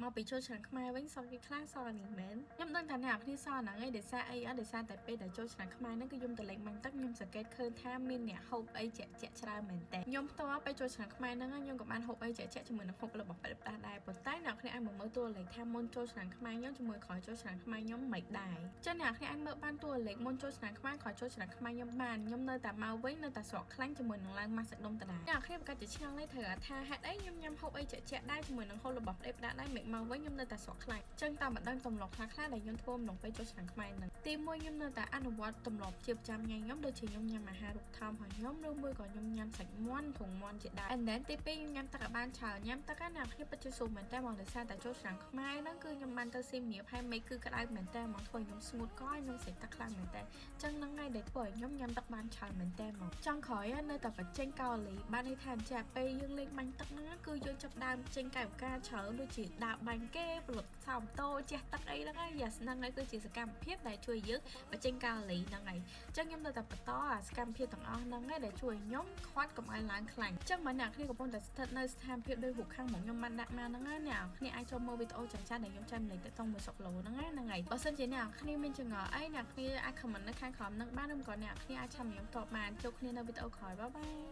មកពីចូលឆ្នាំខ្មែរវិញសល់គេខ្លះសល់នេះមែនខ្ញុំដឹងថាអ្នកនរគ្នាសល់ហ្នឹងឯងដោយសារអីអត់ដោយសារតែពេលដែលចូលឆ្នាំខ្មែរហ្នឹងគឺខ្ញុំទៅលេងបាញ់ទឹកខ្ញុំសង្កេតឃើញថាមានអ្នកហូបអីជាក់ជាក់ច្រើនមែនតើខ្ញុំផ្ទាល់ពេលចូលឆ្នាំខ្មែរហ្នឹងខ្ញុំក៏បានហូបអីជាក់ជាក់ជាមួយនឹងហូបរបស់ប្រដាស់ដែរប៉ុន្តែអ្នកគ្នាអាចមកមើលតួលេខថាមុនចូលឆ្នាំខ្មែរខ្ញុំជាមួយក្រោយចូលឆ្នាំខ្មែរខ្ញុំមិនដែរចឹងអ្នកគ្នាអាចមើលបានតួលេខមុនចូលឆ្នាំខ្មែរក្រោយចូលឆ្នាំខ្មែរខ្ញុំបានខ្ញុំនៅតែមកវិញនៅតែស្រកខ្លាញ់ជាមួយនឹងឡើងម៉ាស់សាច់ដុំដដែលអ្នកគ្នាប្រកាសជាឆ្ងល់เลยត្រូវថាហេតុអីខ្ញុំញ៉ាំហូបអីជាក់ជាក់ដែរជាមួយនឹងហូបរបស់ប្តេផ្ដាស់ដែរមិនមកវិញខ្ញុំនៅតែស្រកខ្លាញ់ចឹងតាមម្ដងទម្លាប់ខ្លះៗដែលខ្ញុំធ្វើអំឡុងពេលចូលឆ្នាំខ្មែរហ្នឹងទីមួយខ្ញុំនៅតែអនុវត្តទម្លាប់ជាប្រចាំថ្ងៃខ្ញុំដូចជាខ្ញុំញ៉ាំអាហាររូបថោមរបស់ខ្ញុំឬមួយក៏ខ្ញុំញ៉ាំសាច់មាន់ធុងមាន់ជាដើម and then ទីពីរខ្ញុំញ៉ាំទឹកឲ្យបានច្រើនញ៉ាំទឹកណាខ្ញុំពិតជាស៊ូមែនតើមកដោយសារតែចូលឆ្នាំខ្មែរហ្នឹងគឺខ្ញុំបានទៅសៀមរាបហើយមេឃគឺក្តៅមែនតើមកធ្វើឲ្យខ្ញុំស្ងួតកខ្ញុំស្រេកទឹកខ្លាំងមែនតើចឹងហ្នឹងហើយដែលធ្វើឲ្យខ្ញុំញ៉ាំទឹកបានច្រើនមែនតើមកចង់ក្រោយនៅតែបញ្ចេញកាឡូរីបានន័យថាអញ្ចឹងពេលយើងលេងបាញ់ទឹកហ្នឹងគឺយើងចាប់ដើមចេញកាយវិការច្រើនដូចជាដើរបាញ់គេផលិតសោមតូជះទឹកអីហ្នឹងហើយយ៉ាហ្នឹងហើយគឺជាសកម្មភាពដែលជួយយើងបញ្ចេញកាឡូរីហ្នឹងហើយអញ្ចឹងខ្ញុំនៅតែបន្តអាសកម្មភាពទាំងអស់ហ្នឹងឯងដែលជួយខ្ញុំខាត់កុំឲ្យឡើងខ្លាញ់អញ្ចឹងបើអ្នកគ្នាកំពុងតែស្ថិតនៅស្ថានភាពដូចរូបខាងមុខខ្ញុំបានដាក់មកហ្នឹងណាអ្នកគ្នាអាចចូលមើលវីដេអូចាស់ៗដែលខ្ញុំចែកម្លែកទៅតមួយសុកឡូហ្នឹងណាហ្នឹងហើយបើសិនជាអ្នកគ្នាមានចម្ងល់អីអ្នកគ្នាអាច comment នៅខាងក្រោមហ្នឹងបានឬក៏អ្នកគ្នាអាច chat ខ្ញុំតបបានជួបគ្នានៅវីដេអូក្រោយ bye bye.